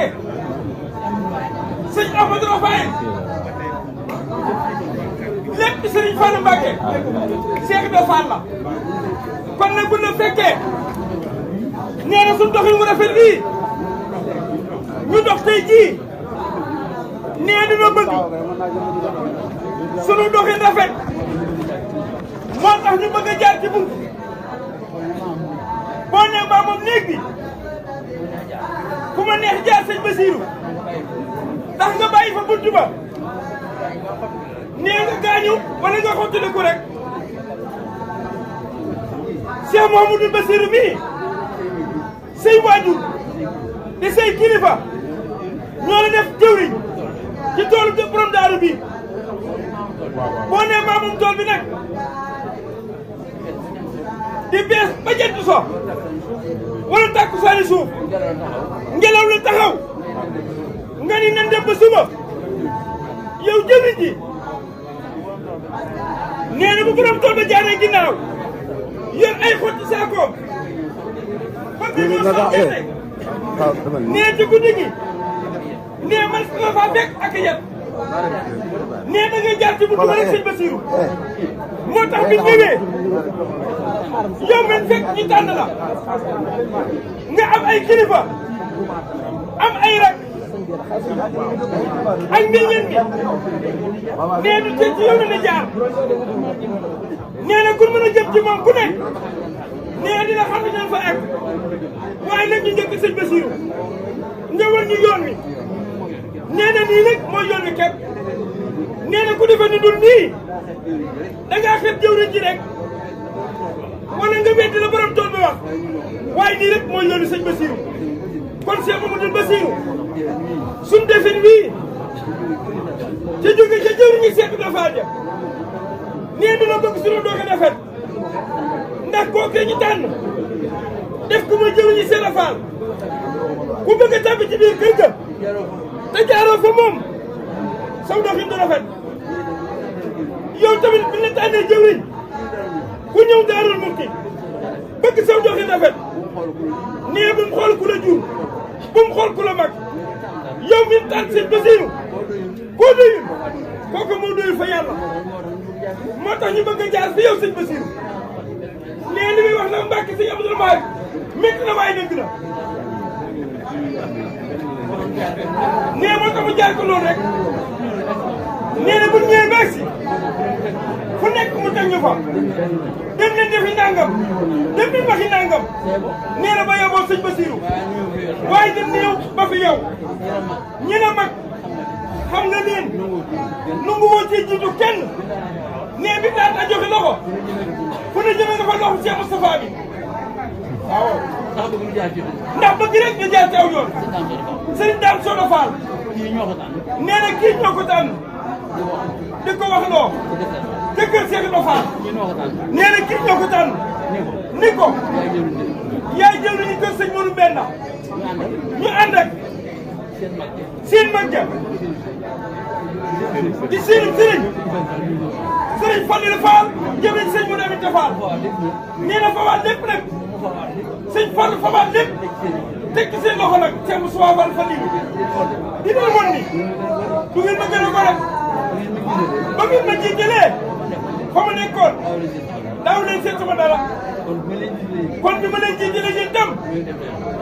Mbacke sëñ Amadou Rafaay lépp sëriñ Fallou Mbacke Cheikh Ibra Fall la kon nag bu ñu fekkee nee na suñu doxin mu rafet lii ñu dox tey jii nee dina bëgg sunu doxin rafet moo tax ñu bëgg a jaar ci bunt boo nee maa moom néeg bi fu ma neex jaar sëñ Basiiru tax nga bàyyi fa bunt ba nee nga gaañu wala nga xottali ko rek Cheikh Mouhamadou Basiiru mii say waajur di say kilifa ñoo la def jëwriñ ci toolu de borom daaru bi boo nee maa moom tool bi nag di bees ba jant so wala tàkku saani suuf ngelaw la taxaw nga ni nan dem ba suba yow jëwriñ ji nee na bu borom tool ba jaaree ginnaaw yor ay xotti saakoom ba bi ñoo sax gerte nee ci guddi gi nee man nga faa fekk ak yet nee na nga jaar ci buntu ba rek sëñ Basiiru moo tax bi ñëwee yow men fekk ñu tànn la nga am ay kilifa am ay rak ak mbir bi nee na te ci yow na jaar nee na ku mën a jëm ci moom ku nekk nee na dina xam ne dañ fa egg waaye nag ñu njëkk sëñ Basiiru ñëwal ñu yoon wi nee na nii nag mooy yoon wi képp nee na ku defe ni dul nii da ngaa xeeb jëwriñ ji rek wala nga weddi la borom tool ba wax waaye nii rek mooy yoonu sëñ Basiiru kon Cheikh Mamadou Basiiru suñ defin wii ca jóge ca jëwriñ ñi Cheikh Ibra Fall ja nee dina bëgg suñu doog a defet ndax kooku ñu tànn def ko muy jëwriñ ñi Cheikh Ibra Fall ku bëgg a tàbbi ci biir kër ga te jaaroo fa moom saw doxin du rafet yow tamit bi la tànnee jëwriñ ku ñëw Daarul Muxti bëgg saw doxin rafet nee bu mu xool ku la jur bu mu xool ku la mag yow mi tànn sëñ Basiiru koo doyul kooku moo doyul fa yàlla moo tax ñu bëgg a jaar fi yow sëñ Basiiru nee li muy wax nag Mbàkke sëñ Abdou Lahad métti na waaye dëgg la nee moo tax mu jaar ko loolu rek nee na bu ñëwee ba si fu nekk mu teg ñu fa dem leen defi nangam dem leen waxi nangam nee na ba yoboo sëñ Basiiru waaye dem néew ba fi yow ñi na mag xam nga leen nungu woo ci jiitu kenn nee bi daata joxe loxo fu ne jëme nga fa loxo Cheikh Moustapha bi waaw ndax bëgg rek nga jaar ci aw yoon sëriñ Dame Soda Fall nee na kii ñoo ko tànn di ko wax loo jëkkër Cheikh Ibra Fall nee na kii ñoo ko tànn ni ko yaay jël nañu kër sëñ Modou Mbenda ñu ànd ak seen mag ja di seen sëriñ Fallou Fall jëm nañ sëñ Modou Aminta Fall nee na fa waat lépp nag sëñ Fallou fa waat lépp teg ci seen loxo nag Cheikh Moussa Fall Fallou di leen won ni du ngeen ma gën a ko rek ba ngeen ma jiitalee fa ma nekkoon daaw leen seet sama dara kon bi ma leen jiitalee yéen tam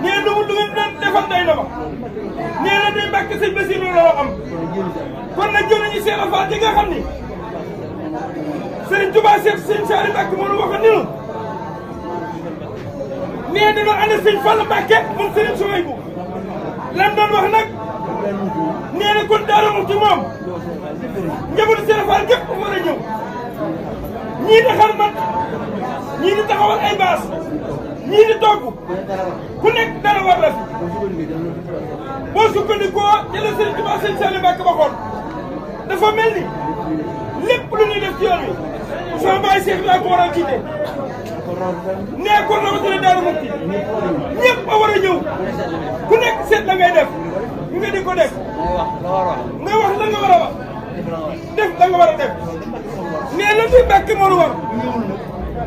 nee lu ngeen doon defal day na ma nee na day Mbàkke sëñ Basiiru la am kon nag jël nañu Cheikh Fall di nga xam ni Serigne Touba Cheikh sëñ Saali Mbàkke moo ñu waxoon ni ñu nee dañoo ànd sëñ Fall Mbàkke moom Serigne Souhaïbou lan doon wax nag nee na kon Daaru Muxti moom njabootu Cheikh Fall gépp ko war a ñëw ñii di xarmat ñii di taxawal ay baas ñii di togg ku nekk dara war la fi boo sukkandikoo jëlee Serigne Touba sëñ Saali Mbàkke waxoon dafa mel ni lépp lu ñuy def ci yoon wi sama baay Cheikh laa ko war a jiite nee ko rawatina Daaru Muxti ñëpp a war a ñëw ku nekk seet la ngay def nga di ko def nga wax la nga war a wax def la nga war a def nee na fi Mbàkke moo war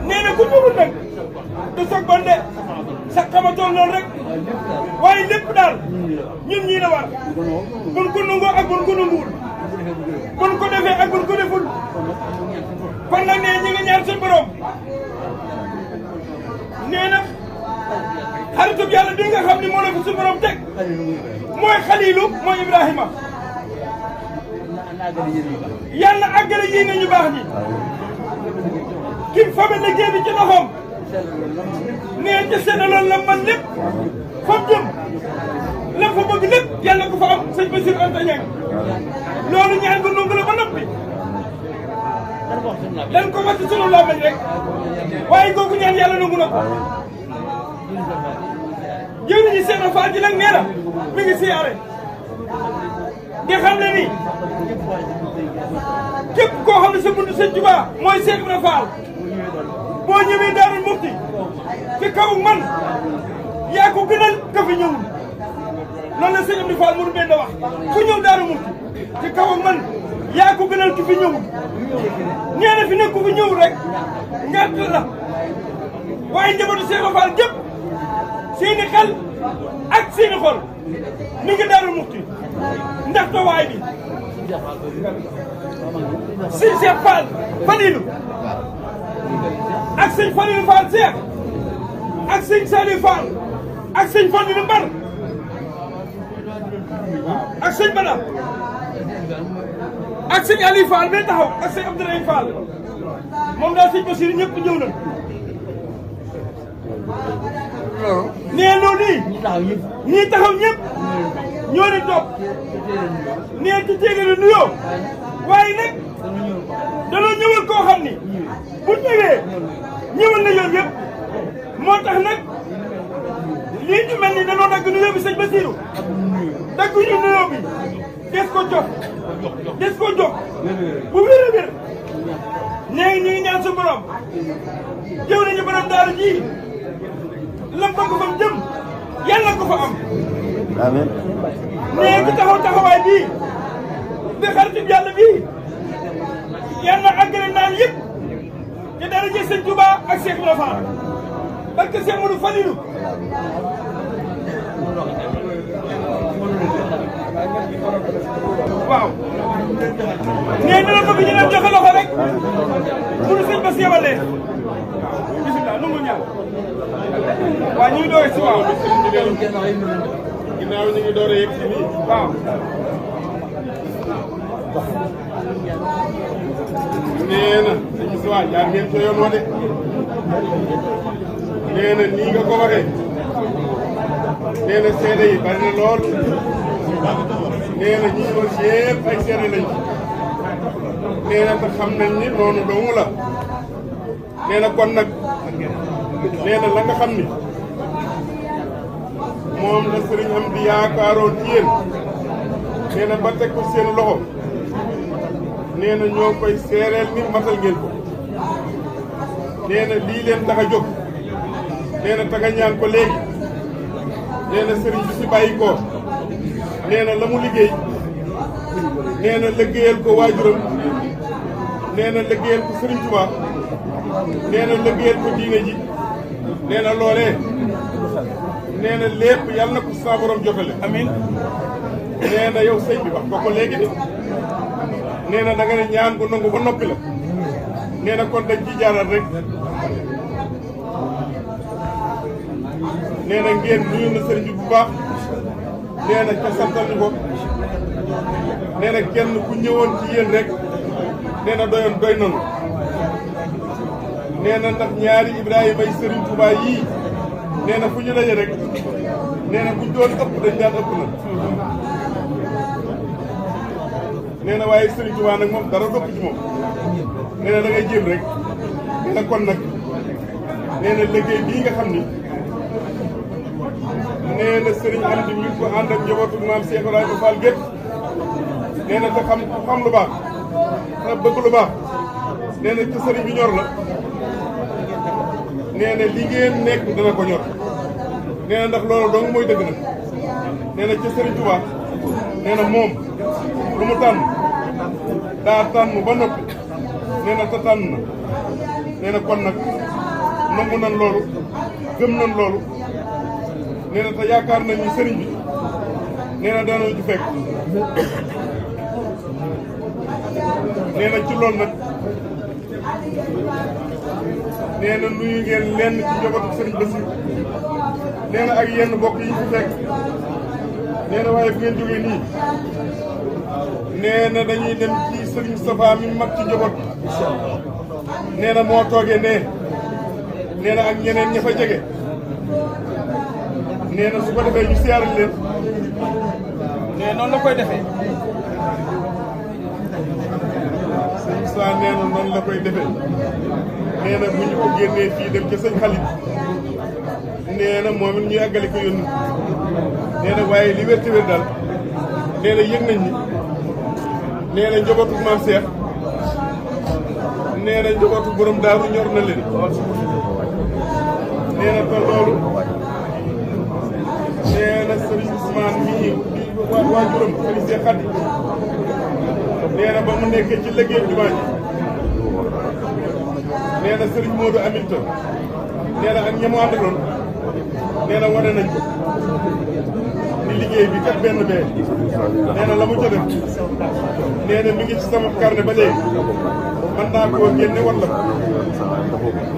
nee na ku ñëwul nag du soog bon de sa xamatoon loolu rek waaye lépp daal ñun ñii la war buñ ko nangoo ak buñ ko nanguwul buñ ko defee ak buñ ko deful kon nag nee ñi ngi ñaan suñu borom nee na xaritub yàlla bi nga xam ni moo la fi suñu borom teg mooy xaliilu mooy Ibrahima yàlla àggale yéene ñu baax ñi kim fabe liggéey bi ci loxoom nee ci seddaloon la man lépp fa jëm la fa bëgg lépp yàlla ko fa am sëñ Bassirou Anta Niang loolu ñaan nga nangu la ba noppi dañ ko wax ci sunu làmmiñ rek waaye googu ñaan yàlla nangu na ko jëw nañu Seex Faal ji nag nee na mi ngi siyaare di xam ne ni képp koo xam ne sa buntu sëñ Tuubaa mooy Seex Ibra Faal boo ñëwee Daaru Muxti ci kaw man yaa ko gënal ka fi ñëwul loolu la sëñ Amdi Fall mënu benn wax ku ñëw Daaru Muxti ci kaw man yaa ko gënal ki fi ñëwul nee na fi nekk ku fi ñëwul rek ngant la waaye njabootu Seex Ibra Faal gépp seeni xel ak seeni xol mi ngi Daaru Muxti ndax tawaay bi sëñ Seex Fall Falilu ak sëñ Falilu Fall Seex ak sëñ Saliou Fall ak sëñ Falilu Mbar ak sëñ Bada ak sëñ Aliou Fall bay taxaw ak sëñ Abdourahim Fall moom daal sëñ Bassirou ñëpp ñëw nañ nee loolu nii taxaw ñëpp ñoo leen topp nee ci téeméeri nuyoo waaye nag danoo ñëwal koo xam ni bu ñëwee ñëwal na yoon yëpp moo tax nag lii ñu mel ni danoo dagg nuyoo bi sëñ Bassirou dagg ñu nuyoo bi des ko jox bu wér a wér nee ñu ngi ñaan sa borom jëw nañu borom daaru ji lam ba ko fa jëm yàlla ko fa am amiin nee ki taxawaay bii di xaritib yàlla bii yàlla àggale naan yëpp te dara ji sëñ Touba ak Cheikh Ibra Fall parce que Cheikh Modou Falilou waaw nee na la bëgg ñu dem joxe loxo rek mënu sëñ Bass yebalee bisimilah nu mu ñaan waaw ñu ngi doore si waaw ginnaaw ñu ngi doore yegg si nii waaw nee na sëñ Moussa jaar ngeen ca yoon wa de nee na nii nga ko waxee nee na seede yi bari na lool nee na ñi doon yëpp ay seede lañ nee na te xam nañ ni noonu dong la nee na kon nag nee na la nga xam ni moom la sëriñ am di yaakaaroon ci yéen nee na ba teg ko seen loxo nee na ñoo koy seereel ni matal ngeen ko nee na lii leen tax a jóg nee na taga ñaan ko léegi nee na sëriñ bi si bàyyi ko nee na la mu liggéey nee na liggéeyal ko waajuram nee na liggéeyal ko sëriñ Tuubaa nee na liggéeyal ko diine ji nee na loolee nee na lépp yàlla na ko sa borom jotale amiin nee na yow sëñ bi wax ko léegi de nee na da nga ne ñaan ko nangu ba noppi la nee na kon dañ ci jaaral rek nee na ngeen nuyu na sëriñ bi bu baax nee na ca santal ñu ko nee na kenn ku ñëwoon ci yéen rek nee na doyoon doy nanu nee na ndax ñaari Ibrahima yi sëriñ Touba yii nee na fu ñu daje rek nee na buñ doon ëpp dañ daan ëpp na nee na waaye Serigne Touba nag moom dara dopp ci moom nee na da ngay jéem rek nee na kon nag nee na liggéey bii nga xam ni nee na Serigne Amdi mi ngi ko ànd ak njabootu maam Cheikh Ibrahima Fall gépp nee na te xam lu baax te bëgg lu baax nee na ci Serigne bi ñor la nee na li ngeen nekk dana ko ñor nee na ndax loolu dong mooy dëgg nag nee na ci Serigne Touba nee na moom lu mu tànn daa tànn ba noppi nee na te tànn na nee na kon nag nangu nan loolu gëm nan loolu nee na te yaakaar nañ ni sëriñ bi nee na danañ ci fekk nee na ci loolu nag nee na nuyu ngeen lenn ci njabootu sëriñ Bassirou nee na ak yenn mbokk yi fi fekk nee na waaye bu ngeen jógee nii nee na dañuy dem ci sëriñ Moustapha mi mag ci njaboot nee na moo toogee nee na ak ñeneen ña fa jege nee na su ko defee ñu siyaaral leen nee noonu la koy defee. sëñ Moussa nee na noonu la koy defee nee na bu ñu ko génnee fii dem ca sëñ Xalit nee na moom it ñu àggale ko yónni nee na waaye li wér te wér daal nee na yëg nañ ni nee na njabootu maam Cheikh nee na njabootu borom daaru ñor na leen nee na te loolu nee na sëriñ Ousmane mii di waajuram sëriñ Cheikh Khady nee na ba mu nekkee ci liggéey jumaa ji nee na sëriñ Modou Aminta nee na ak ñamu àndaloon nee na wane nañ ko ni liggéey bi kat benn bee nee na la mu ca def nee na mi ngi ci sama carnet ba léegi mën naa koo génne wala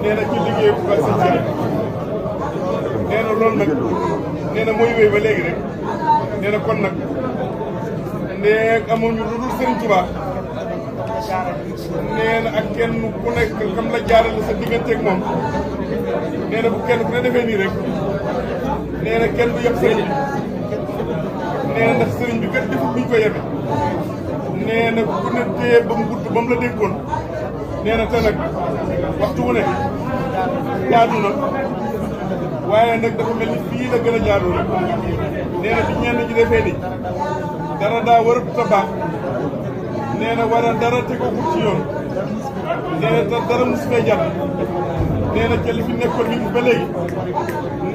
nee na ci liggéey bu baax si nee na loolu nag nee na mooy wéy ba léegi rek nee na kon nag nee amuñu lu dul Sëriñ Tuubaa nee na ak kenn ku nekk xam la jaarale sa digganteeg moom nee na bu kenn ku ne defee nii rek nee na kenn du yeb sëriñ bi nee na ndax sëriñ bi kat defut buñ ko yebe nee na ku ne téye ba mu gudd ba mu la déggoon nee na te nag waxtu wu ne jaadu na waaye nag dafa mel ni fii la gën a jaadu rek nee na bi ñenn ñi defee ni dara daa war a baax nee na war a dara tegoo ci yoon nee na te dara mosu fee jàpp nee na ca li fi nekkoon ni ba léegi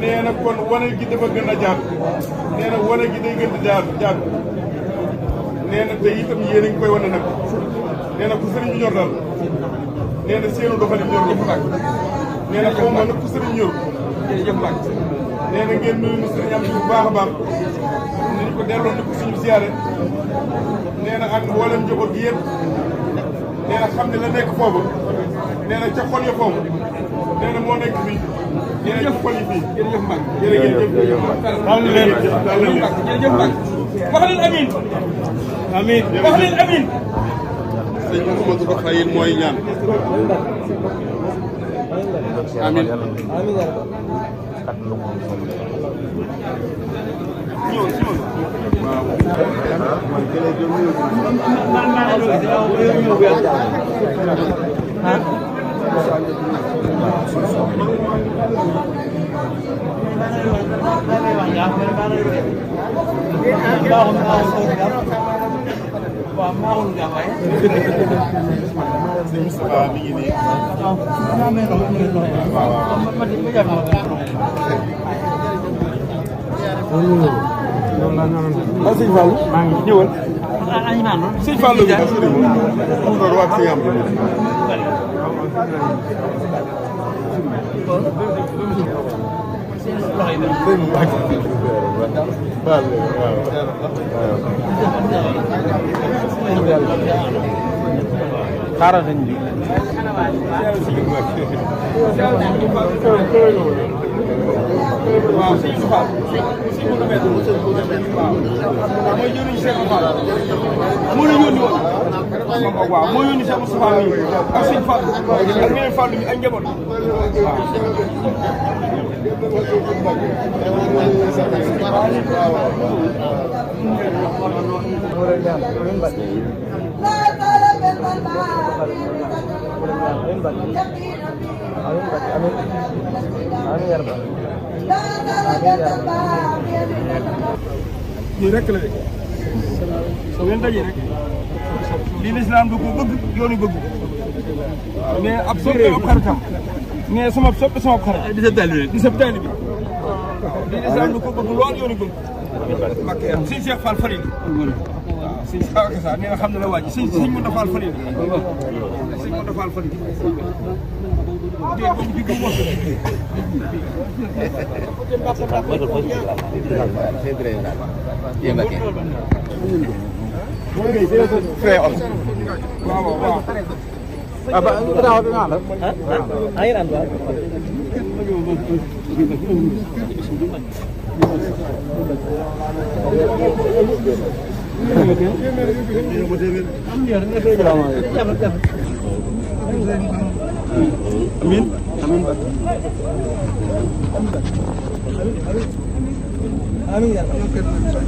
nee na kon wane gi dafa gën a jaadu nee na wane gi day gën a jaadu nee na te itam yéen a ngi koy wane nag nee na ku sëriñ bi ñor daal nee na seenu doxalin ñor la fa nee na xaw ma nag ku sëriñ ñor jërëjëf Mbacke nee na ngeen nuyu sëriñ am bu baax a baax nañu ko delloo ni ko suñu siyaare nee na ak mboolem njaboot gi yëpp nee na xam ne la nekk foofu nee na ca xol ya foofu nee na moo nekk fii nee na ci xol yi fii jërëjëf Mbacke jërëjëf Mbacke wax leen amiin amiin wax leen amiin sëñ Mouhamadou Bakhaye mooy ñaan amiin sëñ Fallou maa ngi ñëwal sëñ Fallou bi xaaral dañ bi waaw sëñ Fall si mu demee waaw mooy jëriñ Cheikh Fall moo la yónni woon waaw moo yónni Cheikh Moustapha mi ak sëñ Fall ak ñeneen Fall mi ak njaboot nii rek la de soo ngeen dajee rek lii lislaam du ko bëgg yoonu bëgg mais ab soppe ab xaritam mais sama soppe sama xarit di sa taalibe bi lii lislaam du ko bëgg lool yoonu bëgg Mbacké sëñ Cheikh Fall Falil waaw sëñ Sa nee na xam na la waa ji sëñ Mounda Fall Falil sëñ Mounda Fall Falil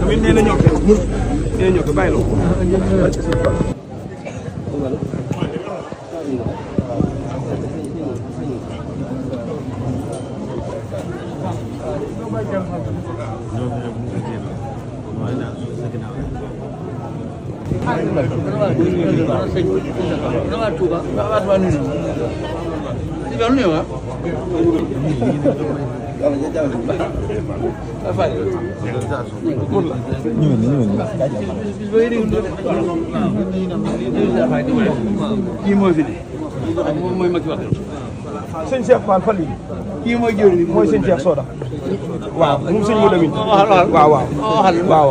Amin nee na ñoo ko nee na ñoo ko bàyyi kii mooy fi mooy Macky wax sëñ Cheikh Fall Fall yi kii mooy jëwriñ mooy sëñ Cheikh Soda waaw moom sëñ Modou Amine waaw waaw waaw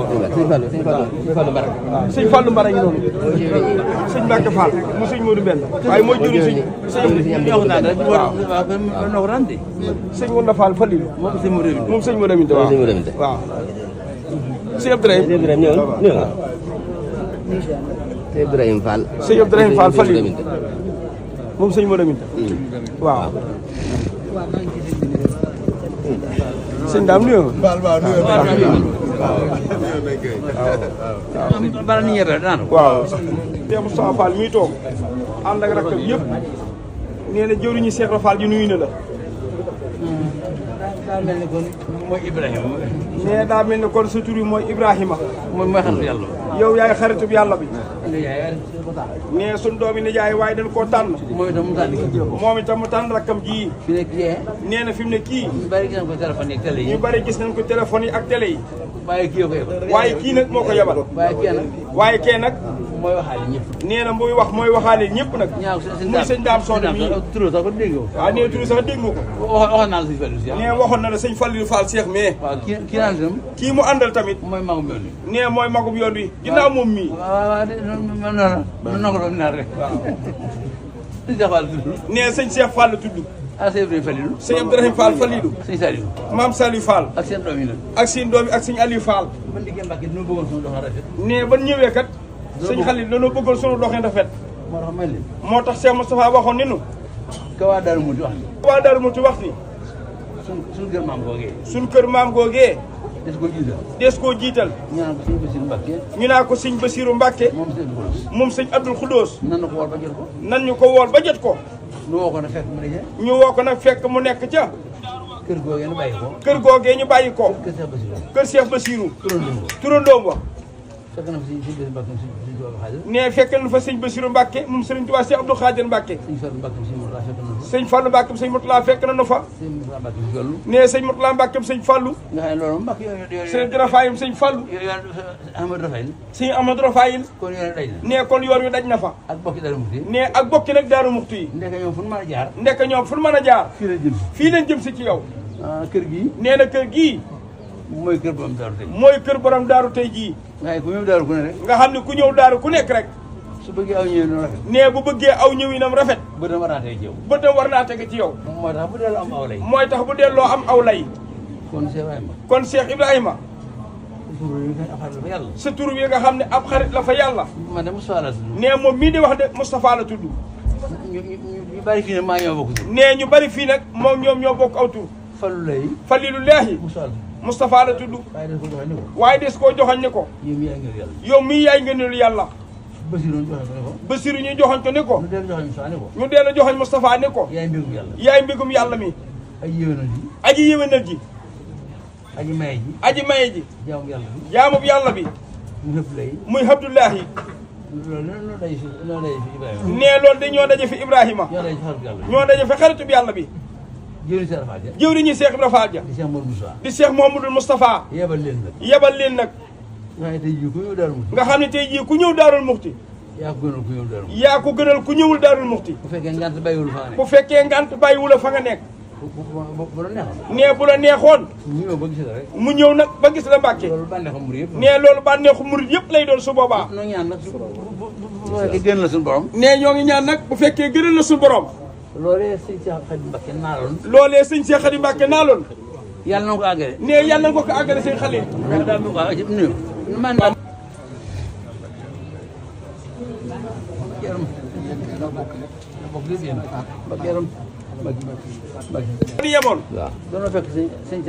sëñ Fallou Mbara ngi noonu sëñ Mbacke Fall mu sëñ Modou Benn waaye mooy jëwriñ sëñ Mounda Fall Fall yi moom sëñ Modou Amine waaw sëñ Abdourahim Sëñ Ibrahima Fall. sëñ Abdourahim Fall Fall yi moom sëñ Modou Amine waaw sëñ daam nuyoo bala ni ñebe daan waaw Cheikh Moustapha Fall mii toog ànd ak rakkam yëpp nee na jëwriñu Cheikh Fall ji nuyu na la daa mel ni kon mooy Ibrahima nee daa mel ni kon sa tur yi mooy Ibrahima mooy xaritu yàlla yow yaay xaritub yàlla bi yaay nee suñ doomi nijaay waaye dañ koo tànn moom itam mu tànn moom itam mu tànn rakkam ji fi nekk yee nee na fi mu ne kii ñu bari gis nañ ko téléphone yi télé yi ñu bari gis nañ ko téléphone yi ak télé yi waaye kii ko yebal waaye kii nag moo ko yebal waaye kii nag waaye kee nag mooy waxaale ñëpp nee na muy wax mooy waxaale ñëpp nag muy sëñ daam Soda mii turo sax ko dégg waaw nee turu sax dégg nga ko waxoon naa la sëñ Fallou Cheikh nee waxoon na la sëñ Fallou Fall Cheikh mais waaw kii naan itam kii mu àndal tamit mooy magum yoon wi nee mooy magum yoon wi ginnaaw moom mii waaw noonu ko doon naar rek sëñ Cheikh Fall tudd nee sëñ Cheikh Fall tudd sëñ Ibrahima Falilou sëñ Abdourahim Fall Falilou sëñ Saliou maam Saliou Fall ak seen doom yi nag ak seen doom yi ak sëñ Aliou Fall man diggee Mbacke dina bëggoon suñu doxal rafet nee ban ñëwee kat sëñ Khalil dañoo bëggoon sunu doxin rafet moo tax mel ni moo tax Cheikh Moustapha waxoon ni nu ka waa Daaru Muti wax ni waa Daaru Muti wax ni suñu kër maam googee suñ kër maam googee des ko jiital des koo jiital ñu naan ko sëñ Bassirou Mbacke ñu naa ko sëñ Bassirou Mbacke moom sëñ Abdou moom sëñ Abdoul Khoudous nan na ko wool ba jot ko nan ñu ko wool ba jot ko nu woo ko na fekk mu ne ñu woo ko nag fekk mu nekk ca kër googee nu bàyyi ko kër googee ñu bàyyi ko kër Cheikh Bassirou kër Cheikh Bassirou turandoom ko turandoom wa fekk na fa sëñ Bassirou Mbacke sëñ Touba Xaadir nee fekkal na fa sëñ Bassirou Mbacke moom sëriñ Touba Cheikh Abdou Khadir Mbacke sëñ Fallou Mbacke sëñ Mourtala fekk na fa sëñ Fallou Mbacke sëñ Mourtala fekk na fa sëñ Mourtala Mbacke sëñ Fallou nee sëñ Mourtala Mbacke sëñ Fallou nga xam ne loolu Mbacke yooyu sëñ Rafaayim sëñ Fallou Amadou Rafaïl sëñ Amadou Rafaayil kon yoon daj na nee kon yoon wi daj na fa ak bokki Daaru Muxti nee ak bokki nag Daaru Muxti yi ndeke ñoom fu nu mën a jaar ndekk ñoom fu nu mën a jaar fii la jëm fii lañ jëm si ci yow kër gii nee na kër gii mooy kër borom daaru tey mooy kër borom daaru tey jii nga xam ne ku ñëw daaru ku ne rek nga xam ne ku ñëw daaru ku nekk rek su bëggee aw ñëwee noonu rafet nee bu bëggee aw ñëwinam rafet bëtam war naa tey ci yow bëtam war naa tege ci yow moo tax bu delloo am aw lay mooy tax bu delloo am aw lay kon Cheikh Ibrahima kon Cheikh Ibrahima tur yi nga xam ne yàlla sa tur wi nga xam ne ab xarit la fa yàlla man de Moustapha la tudd nee moom mii di wax de Moustapha la tudd ñu bari fii ne maa ñoo bokk tur nee ñu bari fii nag moom ñoom ñoo bokk aw tur Fallou lay Falilullahi Moustapha Moustapha la la tudd waaye des ko joxe waaye des koo joxoñ ni ko ne ko yow mii yaa ngi yàlla yow mii yaay ngëneelu yàlla Bassirou joxe ko ne ko Bassirou ñu joxoñ ko ne ko ñu dellu joxe Moustapha ne ko ñu dee la joxoñ Moustapha ne ko yaay mbégum yàlla yaay mbégum yàlla mi ay yéwénal ji aji yéwénal ji aji maye ji aji maye ji jaamu yàlla bi jaamub yàlla bi mu xëpp lay muy Abdullahi loolu loolu day fi Ibrahima nee loolu de ñoo daje fi Ibrahima ñoo day ci xarit yàlla ñoo daje fi xaritub yàlla bi jëwriñ Cheikh Rafal ja jëwriñu Cheikh Ibra Fall ja di Cheikh Modou Moussa di Cheikh Mouhamadoul Moustapha yebal leen nag yebal leen nag nga xam ne tey jii ku ñëw Daaru Muxti nga xam ne tey jii ku ñëw Daarul Muxti yaa ko gënal ku ñëw Daaru. yaa ko gënal ku ñëwul Daarul Muxti. bu fekkee ngant bàyyiwul fa nga nekk. bu fekkee ngant bàyyiwula fa nga nekk. bu la neexoon. nee bu la neexoon. mu ñëw ba gis la rek. mu ñëw nag ba gis la Mbàkke. loolu bànneexu murid yëpp. nee loolu bànneexu murid yëpp lay doon su boobaa. noo ñaan nag bu fekkee gën la suñu borom. nee ñoo ngi ñaan nag bu fekkee gënal la suñu borom. loolee sëñ Cheikh Khady Mbacké naaloon. loolee sëñ Cheikh Khady Mbacké naaloon. yàlla na ko àggale. nee yàlla na ko àggale sëñ Xalil. waaw ci nuyu. man ni yemoon. waaw doon fekk sëñ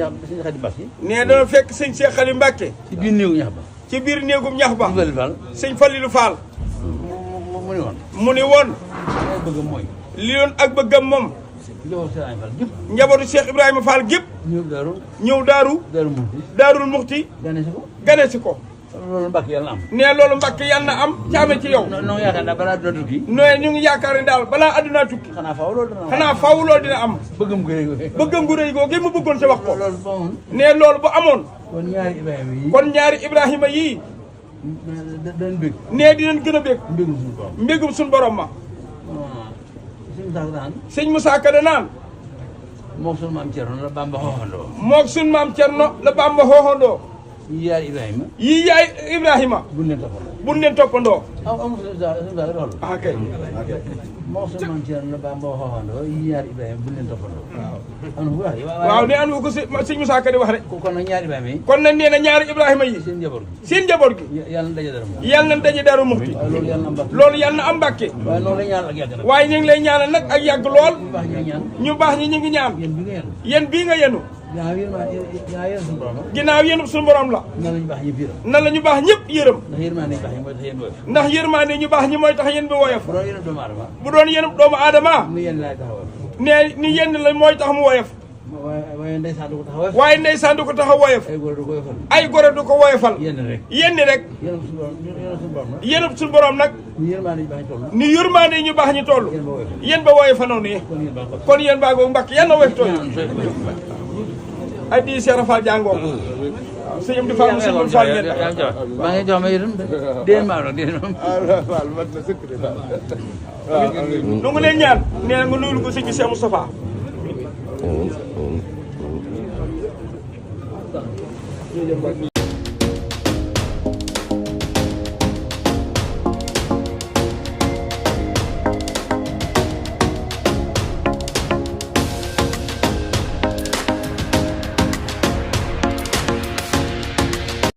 Khady Mbacké. nee dana fekk sëñ Cheikh Khady Mbacké. ci biir néegu ñax ba. ci biir néegum ñax ba. sëñ Falilou Fall. sëñ Falilou Fall. mu ni woon. mu ni woon. li bëgg mooy. li doon ak bëggam moom. njabootu Cheikh Ibrahima Fall gépp. njabootu Cheikh Ibrahima Fall gépp. ñëw Daaru. ñëw Daaru. Daaru Muxti. Daarul Muxti. gane si ko. gane si ko. loolu Mbacké yàlla na am. nee loolu Mbacké yàlla na am caame ci yow. non yaakaar naa balaa dina tukki. nee ñu ngi yaakaar ne daal balaa addunaa tukki. xanaa faaw loolu dina am. xanaa faaw loolu dina am. bëggam gu rëy googu. bëggam gu rëy googu mu bëggoon sa wax ko. loolu ba amoon. nee loolu bu amoon. kon ñaari Ibrahima yi. kon ñaari Ibrahima yii. dañ bëgg. nee dinañ gën a bëgg. mbégum suñu borom. mbégum suñu borom ma. suñu saako daan. sëñ Moussa Ka da naan. moog suñu maam Thierno la Bamba xooxandoo. moog suñu maam Thierno la Bamba xooxandoo. yii yaay Ibrahima. yii yaay Ibrahima. buñ leen toppandoo. buñ leen toppandoo. amul suñu saako loolu. ah kay. moog suñu maam Thierno la Bamba xooxandoo yii yaay Ibrahima buñ leen toppandoo. am na bu baax. waaw nee anu ko sëñ Moussa Ka di wax rek. kon nag ñaari Ibrahima yi. kon nag nee na ñaari Ibrahima yi. seen njaboot gi. seen njaboot gi. yàlla na daje dara moom. yàlla na daje Daaru Muxti. waaw loolu yàlla na am Mbacké. loolu yàlla na am Mbacké. waaye noonu la ñaan ak yàgg nag. waaye ñu ngi lay ñaanal nag ak yàgg lool. bu baax ñu ñaan. ñu baax ñi ñu ngi ñaan. yéen bi nga yéen. yéen bii nga yenu. ginnaaw yéen suñu borom la. ginnaaw yéen suñu borom la. nan la ñu baax ñëpp yërëm. nan la ñu baax ñëpp yërëm. ndax yërmande ñu baax ñi mooy tax yéen woyof. ndax yërmande ñu baax ñi mooy tax yéen bi woyof. bu doon yéen doomu aadama. bu doon yéen doomu aadama. ni yéen laay taxawal. nee ni yéen la mooy tax mu woyof. waaye ndeysaan du ko taxawal. waaye ndeysaan du ko tax a woyof. ay góor du ko woyofal. ay gore du ko woyofal. yéen rek. yéen rek. yéen suñu borom nag. yéen suñu borom nag. ni yërmande ñu baax ñu toll. ni yërmande ñu baax ñu toll. yéen ba woyofal. yéen ba woyofaloo nii. kon yéen baa googu Mbacké yal na woyof toll. ay di Cheikh Rafal jàngoo. waaw sëñ Amdi Fall sëñ Amdi Fall ngeen. maa ngi jox ma yërëm déen maa doon déen moom. nu ngi leen ñaan nee na nga nuyul ko sëñ bi Cheikh Moustapha.